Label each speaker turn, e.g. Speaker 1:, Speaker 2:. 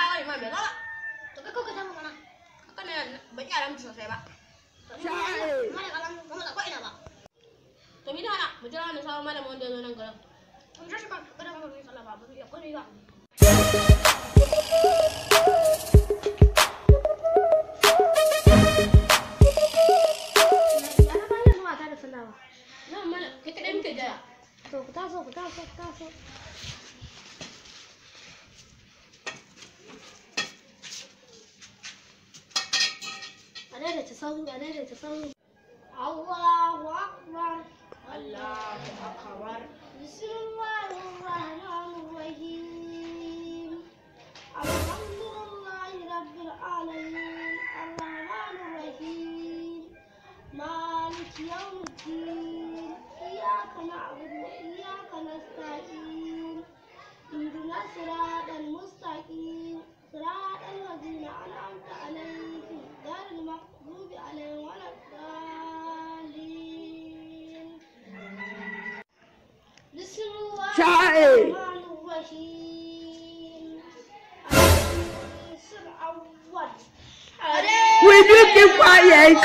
Speaker 1: Dawo imam bai zo ba.
Speaker 2: To kai ko ka tafi mana.
Speaker 1: Haka ne ban iya ramci sosai ba.
Speaker 2: Mana kalan ba mu ko ina ba.
Speaker 1: To mi hana mu jira wani sabon malamin wanda ya zo nan garin.
Speaker 2: Mun je shi kan kada mu yi sallah ba ba ya kuri ba. Ya na bayan zuwa ta da sallah ba.
Speaker 1: Nan malam kai kaɗai muke jira.
Speaker 2: To ku taso ku taso ku taso. A daidaita sahu a daidaita sahu. Allahu akbar.
Speaker 1: Allahu akbar.
Speaker 2: Bismillahirrahmanirrahim. Alhamdulillahi rabbil alamin. Arrahmanirrahim. Maliki yawmiddin. Iyyaka na'budu wa iyyaka nasta'in. اهدنا الصراط المستقيم صراط الذين أنعمت عليهم غير المغضوب عليهم ولا الضالين. بسم الله الرحمن الرحيم. الحديث الأول.
Speaker 3: Will you keep quiet?